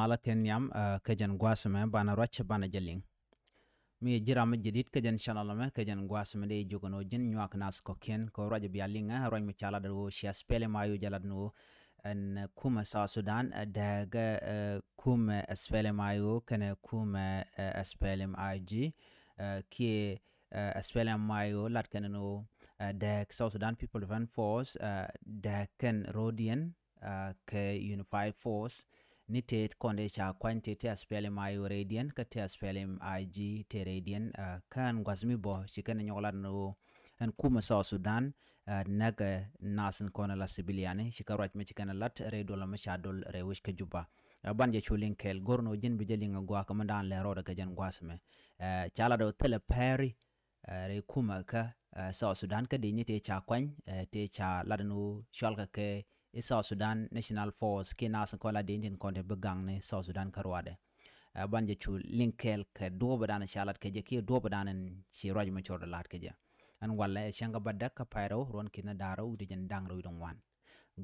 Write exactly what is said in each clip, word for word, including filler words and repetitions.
Ala tin nhiam, eh, kä jɛn gua̱a̱th ɛmɛ banɛ ruac banɛ jɛ liŋ. Mi ji̱ ram mi jadid kä jɛn channel ɛmɛ kä jɛn gua̱a̱th ɛmɛ dee jiök ɛn ɣöö ji̱n nyuak nath kɔ̱kiɛn kɛ ɣöö ruac bia liŋ, eh, ruac mi ca lat ɛn ɣöö ci SPLM IO jɛ lat ɛn ɣöö ɛn, eh, kumɛ South Sudan, eh, dääk, eh, kumɛ SPLM IO kɛnɛ kumɛ, eh, SPLM IG, eh, kiɛ, eh, SPLM IO lat kɛn ɛn ɣöö, eh, dääk South Sudan People Defense Force, eh, dääk kɛn ro̱diɛn, ah, kɛ Unified Force ni tëë kɔn dee ca kuany tëë tëë SPLM IO rɛydiɛn kä tëë SPLM IG tëë rɛydiɛn, ah, kä ɛn gua̱th mi bɔ ci kɛn nyɔk lat ni ɣöö ɛn kumɛ South Sudan, ah, näkɛ nath in kɔn la civilian ci kɛ ruac mi ci kɛn lat rɛy duɔl mi ca dol rɛy wec kä Juba. Ah, ban jɛ cu liŋ kɛɛl go̱r ni ɣöö ji̱n bi jɛ liŋ a gua̱a̱k mi daan lɛ rɔɔdɛ kɛ jɛn gua̱th mɛ. Ah, ca lat ɣöö thilɛ pɛri, eh, rɛy kumɛ kä, eh, South Sudan kä dee ni tëë ca kuany, eh, tëë ca lat ni ɣöö cual kɛ kɛ i̱ South Sudan National Force kiɛ nath in kɔn la dee ni tin kɔn te bi gaŋ ni South Sudan kä ruaadɛ. Eh, ban jɛ cu liŋ kɛɛl kɛ duɔ̱ɔ̱p dan ca lat kɛ jɛ kiɛ duɔ̱ɔ̱p dan in ci ruac mi cɔr dee lat kɛ jɛ. Ɛn walɛ ɛ cäŋ kä bädäk kä pay rɛw ruɔ̱n ki̱n da̱ŋ rɛw wi̱cdɛ jɛn da̱ŋ rɛw wi̱cdɛ ŋuan.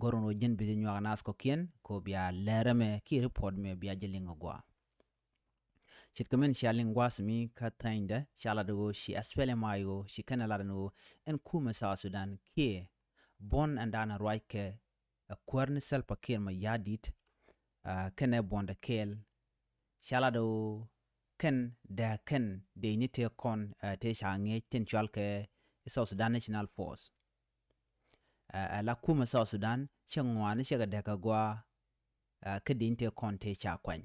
Go̱r ni ɣöö ji̱n bi jɛ nyuak nath kɔ̱kiɛn kɛ ɣöö bia lɛr ɛmɛ kiɛ report mɛ bia jɛ liŋ a gua̱a̱. Ce̱tkɛ min cia liŋ gua̱a̱th mi kä thänydɛ ca lat ɣöö ci SPLM IO ci kɛn ɛ lat ɛn ɣöö ɛn kumɛ South Sudan kiɛ buɔ̱n ɛn da̱a̱n ruac kɛ ɛ kuäär ni Salva Kiir Mayardit, ah, kɛnɛ buɔ̱ndɛ kɛɛl. Ca lat ɣöö kɛn dääk kɛn dee ni tëë kɔn, ah, tëë ca ŋi̱eec tin cual kɛ i̱ South Sudan National Force. Ah, ala kumɛ South Sudan cɛ ŋuani cɛ kɛ dääk kɛ gua̱a̱, ah, kä dee ni tëë kɔn tëë ca kuany.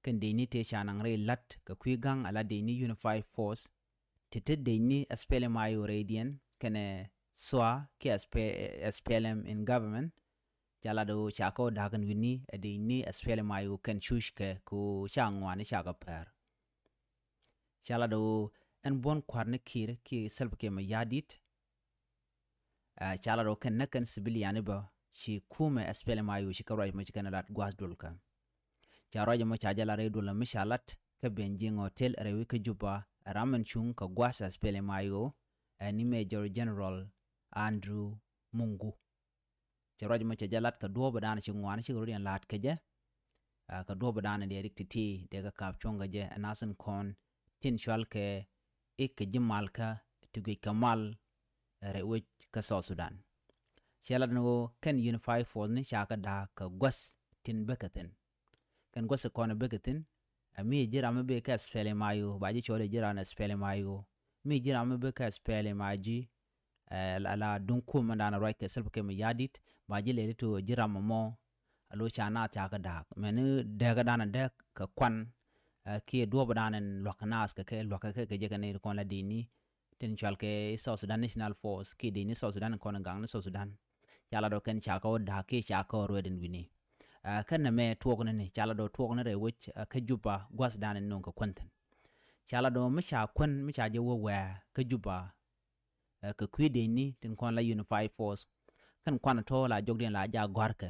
Kɛn dee ni tëë ca naŋ rɛy la̱t kɛ kui̱ ga̱ŋ ala dee ni Unified Force. Ti te dee ni SPLM IO rɛydiɛn kɛnɛ SSOA kiɛ SPLM in government. Ca lat ɣöö ca kɛ wä da̱a̱k ɛn wi̱ni ɛ dee ni SPLM IO kɛn cuc kɛ kɛ ɣöö ca ŋuani ca kɛ pɛr. Ca lat ɣöö ɛn buɔ̱n kua̱r ni Kiir kiɛ Salva Kiir Mayardit. Ah, ca lat ɣöö kɛn näk kɛn civilian bä ci kumɛ SPLM IO ci kɛ ruac mɔ ci kɛn lat gua̱a̱th duɔl kä. Ca ruac mɔ ca jɛ lat rɛy duɔl mi ca lat kä ben ji̱ ŋɔ tel rɛy wi̱c kä Juba ram min cuŋ kɛ gua̱a̱th SPLM IO, eh, ni Major General Andrew Mungu. Cɛ ruac mɔ cɛ jɛ lat kɛ duɔ̱ɔ̱p dan ci ŋuan ci kɛ rut yɛn la̱a̱t kɛ jɛ. Ah, kɛ duɔ̱ɔ̱p dan dee rik ti̱ti̱ dee kɛ ka̱p cuɔ̱ŋ kɛ jɛ ɛ nath in kɔn tin cual kɛ i̱ kɛ ji̱ mal kä ti guic kɛ mal rɛy wec kä South Sudan. Cɛ lat ni ɣöö kɛn Unified Force ni ca kɛ da̱a̱k kɛ gua̱th tin bekɛ thi̱n. Kɛn gua̱th kɔn bekɛ thi̱n. Ɛ mi ji̱ ram mi bekɛ SPLM IO ba ji̱ cɔl i̱ ji̱ ram SPLM IO. Mi ji̱ ram mi bekɛ SPLM IG, eh, la, la duŋ kum mɛn dan ruac kɛ Salva Kiir Mayardit ba ji̱ lɛli tu ji̱ ram mɔ. A lo ca naath ca kɛ da̱a̱k mɛn ni dɛɛk dan dɛɛk kɛ kuan, eh, kiɛ duɔ̱ɔ̱p dan in luak kɛ naath kɛ kɛ luak kɛ kɛ kɛ jɛ kɛ ni kɔn la dini tin cual kɛ South Sudan National Force kiɛ dini South Sudan in kɔn in gaŋ ni South Sudan. Ca la dɔ kɛn ca kɛ wä da̱a̱k kiɛ ca kɛ wä ruɛt in wi̱ni. Eh, kɛn nɛ mɛ tuɔɔk ni ni ca la dɔ tuɔɔk ni rɛy wec, eh, kä Juba gua̱th dan in nuŋ kɛ kuan thi̱n. Ca la dɔ mi ca kuan mi ca jɛ wä wɛɛ kä Juba, eh, kɛ kui̱ dec ni tin kɔn la Unified Force. Kɛn kuan tɔ la jɔkdiɛn la ja gɔ̱rkɛ.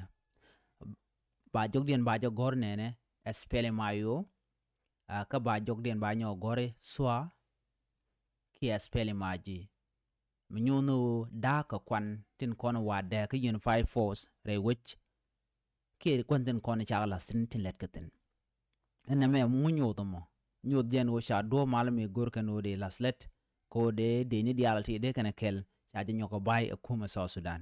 Ba jɔkdiɛn ba jɛ gɔ̱r nɛnɛ SPLM IO, ah, kä ba jɔkdiɛn ba nyɔ gɔ̱ri SSOA kiɛ SPLM IG. Mi nyuuth ni ɣöö da̱a̱k kɛ kuan tin kɔn wa dɛɛk kä Unified Force rɛy wec. Kiɛ kuan tin kɔn cakɛ la̱th thi̱n tin lɛt kɛ thi̱n. Ɛn nɛmɛ ŋu nyuuth ɛmɔ. Nyuuth jɛn ɣöö ca duɔ̱ɔ̱p mal mi go̱r kɛn ɣöö dee la̱th lɛt kɛ ɣöö dee dee ni diaal ti dee kɛn ɛ kɛl ca jɛ nyɔk ɛ ba̱y ɛ kumɛ South Sudan.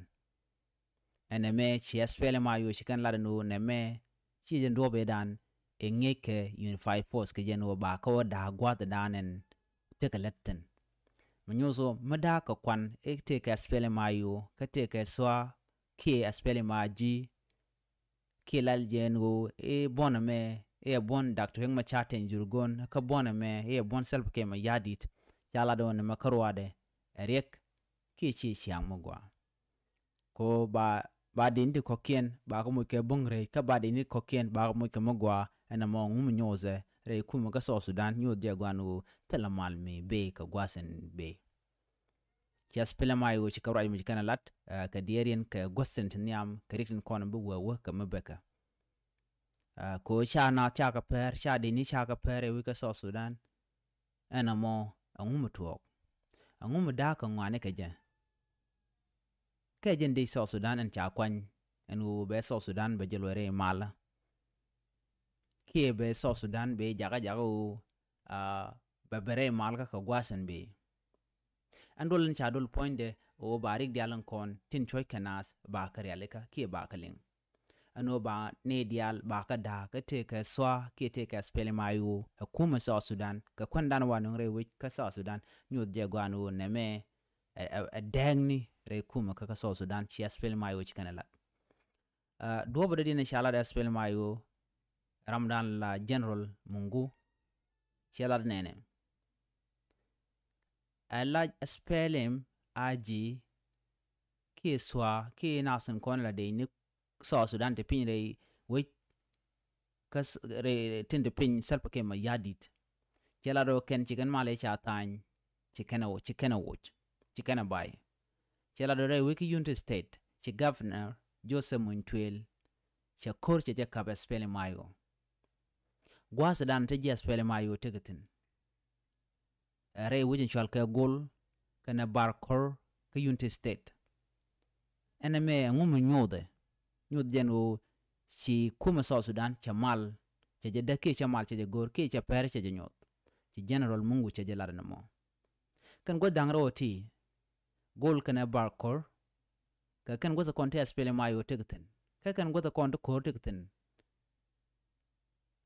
Ɛn nɛmɛ ci SPLM IO ci kɛn lat ɛn ɣöö nɛmɛ ci jɛ duɔ̱ɔ̱p ëëdan ɛ ŋi̱eec kɛ Unified Force kɛ jɛn ɣöö ba kä wä da̱a̱k gua̱a̱th ëëdan ɛn tekɛ lät thi̱n. Mi nyuuth ɣöö mi da̱a̱k kɛ kuan i̱ tekɛ SPLM IO kä tekɛ SSOA kiɛ SPLM IG kiɛ lal jɛn ɣöö i̱ buɔ̱n ɛmɛ i̱ ɛ buɔ̱n Doctor Riek Machar Teny Dhurgon kä buɔ̱n ɛmɛ i̱ ɛ buɔ̱n Salva Kiir Mayardit. Ca lat ɣöö nɛmɛ kä ruaadɛ ɛ Riek kiɛ ci ciaŋ mi gɔaa. Ko ba, ba dini ti kɔ̱kiɛn ba kɛ moc kɛ buŋ rɛy kä ba dini ti kɔ̱kiɛn ba kɛ moc kɛ mi gɔaa. Ɛn ɛmɔ ŋu mi nyuuthɛ rɛy kumɛ kä South Sudan nyuuth jɛ gua̱n ɣöö thilɛ mal mi bëë kɛ gua̱th in bëë. Ci SPLM IO ci kɛ ruac mi ci kɛn ɛ lat, eh, kɛ diɛɛriɛn kɛ gua̱th in ti nhiam kɛ rik tin kɔn bi wee wee kɛ mi bekɛ. Eh, ko ca naath ca kɛ pɛr ca dini ca kɛ pɛr rɛy wec kä South Sudan. Ɛn ɛmɔ ɛŋu mi tuɔɔk? Ɛŋu mi da̱a̱k kɛ ŋɔaani kɛ jɛ? Kɛ jɛn dec South Sudan ɛn ca kuany ɛn ɣöö bɛ South Sudan bɛ jɛ luɔc rɛy malä. kiɛ bɛ South Sudan bɛ jakä jakä ɣöö bɛ bɛ rɛy mal kä kɛ gua̱a̱th ɛn bɛ. Ɛn duɔl in ca duɔl puɔ̱nydɛ ɣöö ba rik diaal in kɔn tin cuɔ̱c kɛ naath ba kä rialikä kiɛ ba kä liŋ. Ɛn ɣöö ba ni diaal ba kä da̱a̱k kä tëë kɛ SSOA kiɛ tëë kɛ SPLM-IO ɛ kumɛ South Sudan kɛ kuändan wa nöŋ rɛy wec kä South Sudan nyoth jɛ gɔaa ɛn ɣöö nɛmɛ ɛ dɛɛkni rɛy kumɛ kä kä South Sudan ci SPLM-IO ci kɛn ɛ lat. Duɔ̱ɔ̱p dɔ̱diɛn ca lat SPLM-IO ramdan la General Mungu ci lat nɛnɛ. Ɛ la SPLM-IG kiɛ SSOA kiɛ nasin kɔn la dee ni South Sudan ti piny rɛy wec kä rɛy tin ti piny Salva Kiir Mayardit. Cɛ la dɔ̱ kɛn ci kɛn mal ca tha̱a̱ny ci kɛn a woc ci kɛn a woc ci kɛn a bay. Cɛ la dɔ̱ rɛy wec kä Unity State ci Governor Joseph Muny Tuel cɛ ko̱r cɛ jɛ kap SPLM-IO. Gua̱a̱th dan te ji̱ SPLM-IO tekɛ thi̱n. Ɛ rɛy wec in cual kɛ Gol kɛnɛ Barkor kä Unity State. Ɛn ɛmɛ ɛŋu mi nyothɛ nyoth jɛn ɣöö ci kumɛ South Sudan cɛ mal cɛ jɛ däk kiɛ cɛ mal cɛ jɛ go̱o̱r kiɛ cɛ pɛr cɛ jɛ nyoth. Ci General Mungu cɛ jɛ lat ɛn ɛmɔ. Kɛn guäth da̱ŋ rɛw ɛ ti Gol kɛnɛ Barkor kɛ kɛn guäth kɔn ti SPLM-IO tekɛ thi̱n kɛ kɛn guäth kɔn ti ko̱o̱r tekɛ thi̱n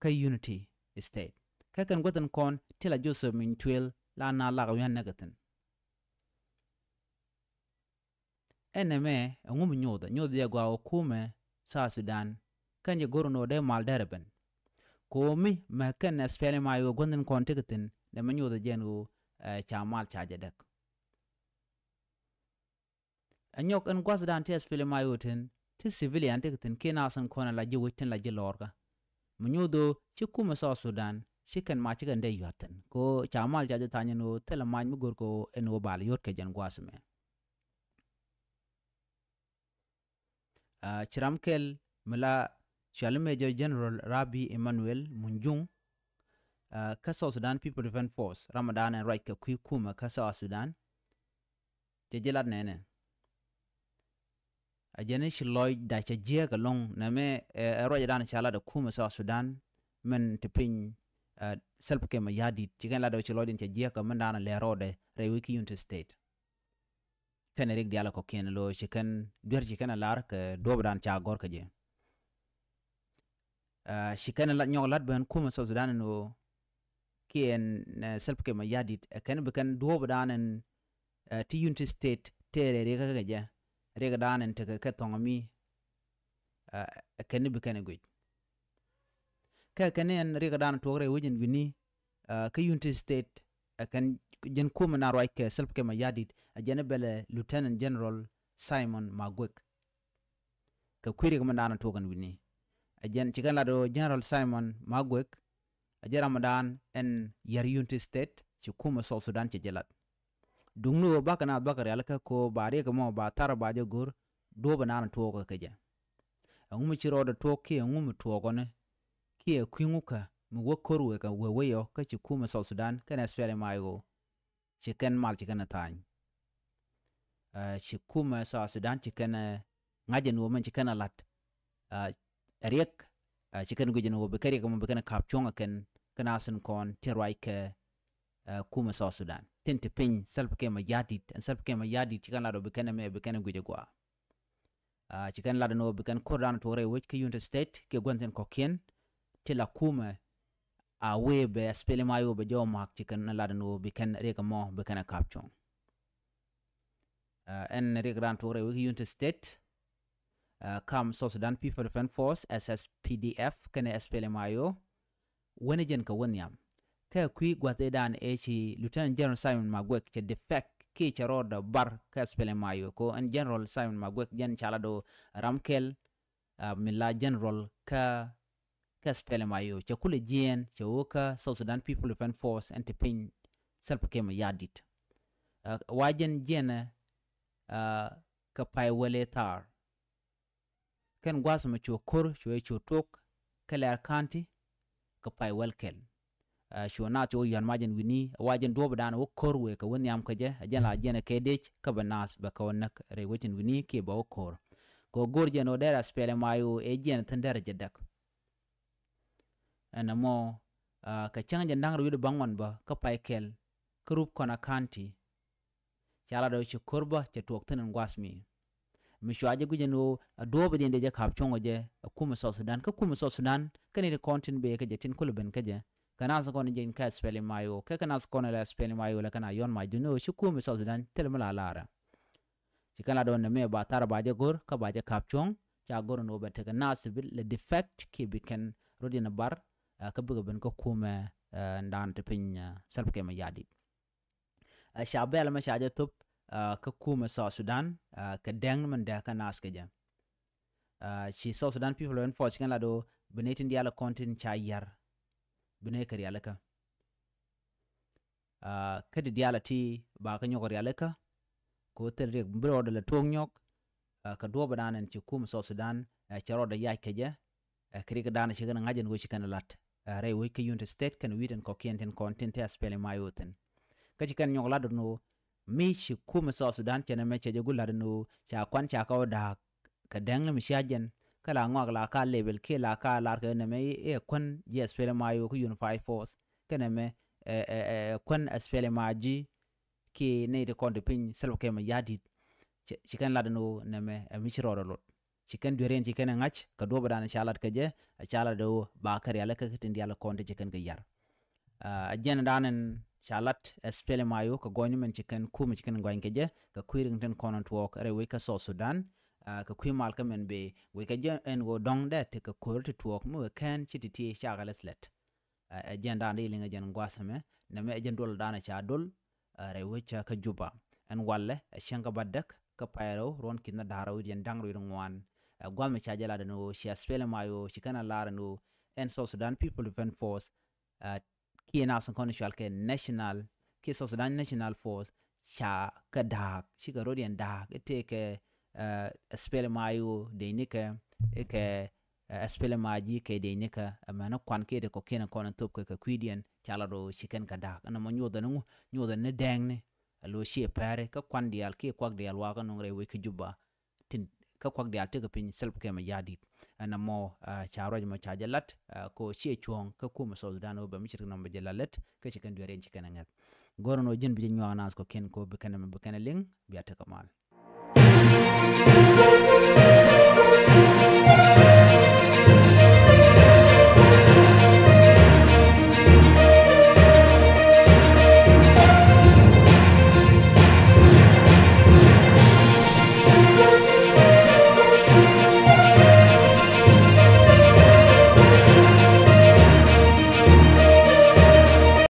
kä Unity State. Kä kɛn guäthin kɔn ti la Joseph Muny Tuel la na lak wi̱i̱ näk thi̱n. Ɛn ɛmɛ ɛŋu mi nyothɛ nyoth jɛ gɔaa ɣöö kumɛ South Sudan kɛn jɛ go̱r ɛn ɣöö dee mal dɛr ɛ ben. Ko̱o̱mi mɛ kɛn SPLM-IO guäthin kɔn tekɛ thi̱n dee mɛ nyothɛ jɛn ɣöö ca mal ca jɛ däk. Ɛ nyɔk ɛn gua̱thdan ti SPLM-IO tin ti civilian ti kɛ thi̱n kiɛ nath in kɔn ɛ la ji̱ wec tin la ji̱ lɔɔrkä. Mi nyoth ɣöö ci kumɛ South Sudan ci kɛn mac ci kɛn dee yua̱t thi̱n kɛ ɣöö ca mal ca jɛ tha̱a̱ny ɛn ɣöö thilɛ mac mi go̱r kɛ ɣöö ɛn ɣöö bal yot kɛ jɛn gua̱a̱th ɛmɛ. Ci ram kɛl mi la cuali Major General Rabi Emmanuel Munjuŋ kä South Sudan People Defense Force ramdan ɛn ruac kɛ kui̱ kumɛ kä South Sudan. Cɛ ji̱ lat nɛnɛ a jɛn i̱ ci lɔcda cɛ jiääk ɛlɔ̱ŋ nɛmɛ ɛ ruacdan ca lat ɛ kumɛ South Sudan mɛn ti piny Salva Kiir Mayardit ci kɛn lat ɛ ci lɔcdin cɛ jiääk ɛ mɛn dan lɛr rɔɔdɛ rɛy wec kä Unity State. Kɛn rik diaal kɔkiɛn lo ci kɛn duer ci kɛn lar kɛ duɔpdan ca gɔr kɛ jɛ. Ci kɛn la nyɔk lat ben kumɛ South Sudan ni ɣöö kiɛn Salva Kiir Mayardit ɛ kɛn bi kɛn duɔpdan in ti Unity State tëë rɛy riɛkä kɛ jɛ riɛkdan in tekɛ kɛ thɔŋ mi ɛ kɛn bi kɛn guic. Kɛ kɛn ɛn riɛkdan tuɔk rɛy wec in wi̱ni kä Unity State ɛ kɛn jɛn kumɛ na ruac kɛ Salva Kiir Mayardit ɛ jɛn bɛlɛ Lieutenant General Simon Maguek. Kɛ kui̱ riɛk mɛn dan tuɔk ɛn wi̱ni ɛ jɛn ci kɛn lat ɣöö General Simon Maguek ɛ jɛn ramdan ɛn yär Unity State ci kumɛ South Sudan cɛ jɛ lat. Duŋni ɣöö bakɛ naath bakɛ rialikä kɛ ɣöö ba riɛk ɛmɔ ba thar ba jɛ go̱r duɔpɛ naan tuɔɔkä kɛ jɛ. Ɛŋu mi ci rɔɔdɛ tuɔɔk kiɛ ɛŋu mi tuɔɔkɔni kiɛ kui̱ ŋukä mi wä ko̱r wekɛ wee weyɔ kä ci kumɛ South Sudan kɛnɛ SPLM-IO ci kɛn mal ci kɛn ɛ tha̱a̱ny. Ci kumɛ South Sudan ci kɛn ɛ ŋa̱c ɛn ɣöö mɛn ci kɛn ɛ la̱t ɛ riɛk ci kɛn guic ɛn ɣöö bi kɛ riɛk ɛmɔ bi kɛn ɛ ka̱p cuɔ̱ŋ ɛ kɛn kɛn a thi̱n kɔn tin ruac kɛ kumɛ South Sudan tin ti piny Salva Kiir Mayardit ɛn Salva Kiir Mayardit ci kɛn lat ɣöö bi kɛn ɛmɛ bi kɛn ɛ guic ɛ gɔaa. Ci kɛn lat ɛn ɣöö bi kɛn ko̱r dan tuɔk rɛy wec kä Unity State kiɛ gua̱n thi̱n kɔ̱kiɛn ti la kumɛ a wee bɛ SPLM-IO bɛ jɔw ma̱a̱k ci kɛn lat ɛn ɣöö bi kɛn riɛk ɛmɔ bi kɛn ɛ ka̱p cuɔ̱ŋ. Ɛn riɛk dan tuɔk rɛy wec kä Unity State kam South Sudan People Defense Force, SSPDF, kɛnɛ SPLM-IO. Wen jɛn kɛ wä nhiam kɛ kui̱ gua̱th ëëdan ëë ci Lieutenant General Simon Maguek cɛ defect kiɛ cɛ rɔɔdɛ bar kä SPLM-IO kɛ ɣöö ɛn General Simon Maguek jɛn ca lat ɣöö ram kɛl mi la General kä kä SPLM-IO cɛ kulɛ jiɛɛn cɛ wä kä South Sudan People Defense Force ɛn ti piny Salva Kiir Mayardit. Wa jɛn jiɛɛnɛ kä pay wälɛ thaar. Kɛn gua̱a̱th mɛ cuɛ ko̱r cuɛ cuɛ tok kä Lɛɛr County kä pay wäl kɛl. Cuɛ naath cuɛ wä yuan macɛn wi̱ni wa jɛn duɔ̱ɔ̱pdan wä ko̱r wëë kɛ wä nhiam kä jɛ a jɛn la jiɛn ɛ kɛ dec kä bɛ naath bɛ kɛ wä näk rɛy wecin wi̱ni kiɛ bɛ wä ko̱r. Kɛ wä go̱r jɛn wä dɛr SPLM-IO ɛ jiɛn thi̱n dɛr jɛ däk. ɛn ɛmɔ kɛ cäŋ jɛ da̱ŋ rɛw wi̱cdɛ bäŋuan bä kä pay kɛl kä Rubkona County. Ca lat ɣöö ci ko̱r bä cɛ tuɔɔk thi̱n ɛn gua̱a̱th mi. Mi cua jɛ gui̱c ɛn ɣöö a duɔ̱ɔ̱p ɛ diɛn dee jɛ ka̱p cuɔ̱ŋ ɔ jɛ ɛ kumɛ South Sudan, kä kumɛ South Sudan kä ni ti kɔn tin bëë kä jɛ, tin kulɛ ben kä jɛ, kɛ naath kɔn jɛ in kä SPLM-IO, kɛ kɛ naath kɔn lɛ SPLM-IO lɛ kɛn a yɔn mac duni ɣöö ci kumɛ South Sudan thil mi la laarɛ. Ci kɛn la dɔɔn nɛ mi ba thar ba jɛ go̱r kä ba jɛ ka̱p cuɔ̱ŋ, ca go̱r ɛn ɣöö bɛ tekɛ naath bi lɛ defect kiɛ bi kɛn rot in a bar kä bikɛ ben kä kumɛ ɛn daan ti piny Salva Kiir Mayardit. Ca bɛl mɛ ca jɛ thop kä kumɛ South Sudan kɛ dɛŋ min dee kä naath kɛ jɛ. Ci South Sudan People Defense Force kɛn la do bi nɛ tin diaal kɔn tin ca yar bi nɛ kɛ rialikä. Kä di diaal ti ba kä nyɔk rialikä ko thil riɛk bi rɔɔdɛ la tuɔk nyɔk kɛ duɔɔpɛ daan ɛn ci kumɛ South Sudan cɛ rɔɔdɛ yac kɛ jɛ. Kɛ rik daan ci kɛn ŋa̱c ɛn wec ci kɛn lat rɛy wec kä Unity State kɛn wi̱i̱ tin kɔ̱kiɛn tin kɔn tin te SPLM-IO thin. Kä ci kɛn nyɔk lat ɛn ɣöö mi ci kumɛ South Sudan cɛ nɛmɛ cɛ jɛ guic lat ɛn ɣöö ca kuan ca kɛ wä da̱a̱k kɛ dɛŋ ni mi cia jɛn kä la ŋɔak la ka level kiɛ la ka lar kɛ nɛmɛ i̱ ɛ kuan ji̱ SPLM-IO kä Unified Force kä nɛmɛ ɛ kuan SPLM-IG kiɛ nɛy ti kɔn ti piny Salva Kiir Mayardit. Ci kɛn lat ɛn ɣöö nɛmɛ ɛ mi ci rɔɔdɛ lot. Ci kɛn dueriɛn ci kɛn ɛ ŋa̱c kɛ duɔɔpɛ daan ca lat kɛ jɛ ɛ ca lat ɛ ɣöö ba kɛ rialikä kä tin diaal kɔn ti ci kɛn kɛ yar. Ɛ jɛn daan ɛn ca lat SPLM-IO kɛ gɔny mɛn ci kɛn kumɛ ci kɛn gɔny kɛ jɛ kɛ kui̱ riŋ tin kɔn tuɔɔk rɛy wec kä South Sudan. Kɛ kui̱ mal kä mɛn bëë wec kɛ jɛ ɛn ɣöö dɔ̱ŋ dee tekɛ ko̱r ti tuɔɔk mi wee kɛn ci ti ti cakɛ lɛth lɛt. Ɛ jɛn daan dee liŋ ɛ jɛn gua̱a̱th ɛmɛ nɛmɛ ɛ jɛn duɔl daan ɛ ca duɔl rɛy wec kä Juba. Ɛn walɛ ɛ cäŋ kä bädäk kä pay rɛw ruɔ̱n ki̱n da̱ŋ rɛw wi̱cdɛ jiɛn da̱ŋ rɛw wi̱cdɛ ŋuan. Ɛ gua̱a̱th mi ca jɛ lat ɛn ɣöö ci SPLM-IO ci kɛn a lar ɛn ɣöö ɛn South Sudan People Defense Force kiɛ naath kɔn cual kɛ national kiɛ South Sudan National Force ca kɛ da̱a̱k cikɛ rɔ̱diɛn da̱a̱k i̱ tëëkɛ SPLM-IO dee nikɛ ikɛ SPLM-IG kɛ dee nikɛ ɛmɛn kuan kiɛ ti kɔ̱kiɛn kɔn thop kɛ kɛ kui̱diɛn ca lat ɣöö ci kɛn kɛ da̱a̱k ɛn ɛmɔ nyuɔthɛ ni ŋu nyuɔthɛ ni dɛɛŋni. Ɛ lo̱ ciɛ pɛri kä kuan diaal kiɛ kuak diaal wakä nuŋ rɛy wec kä Juba. Tin kä kuak diaal tekɛ piny Salva Kiir Mayardit. Ɛn ɛmɔ ca ruac mɔ ca jɛ lat ko ciɛ cuɔ̱ɔ̱ŋ kä kumɛ South Sudan ɣöö bɛ mi ce̱tkɛ nɔmɔ bɛ jɛ la lät kä ci kɛn dueeriɛn ci kɛn ɛ ŋäth. Go̱rɛ nɔ ji̱n bi jɛ nyuak naath kɔ̱kiɛn ko bi kɛn ɛmɛ bi kɛn ɛ liŋ bia tekɛ mal.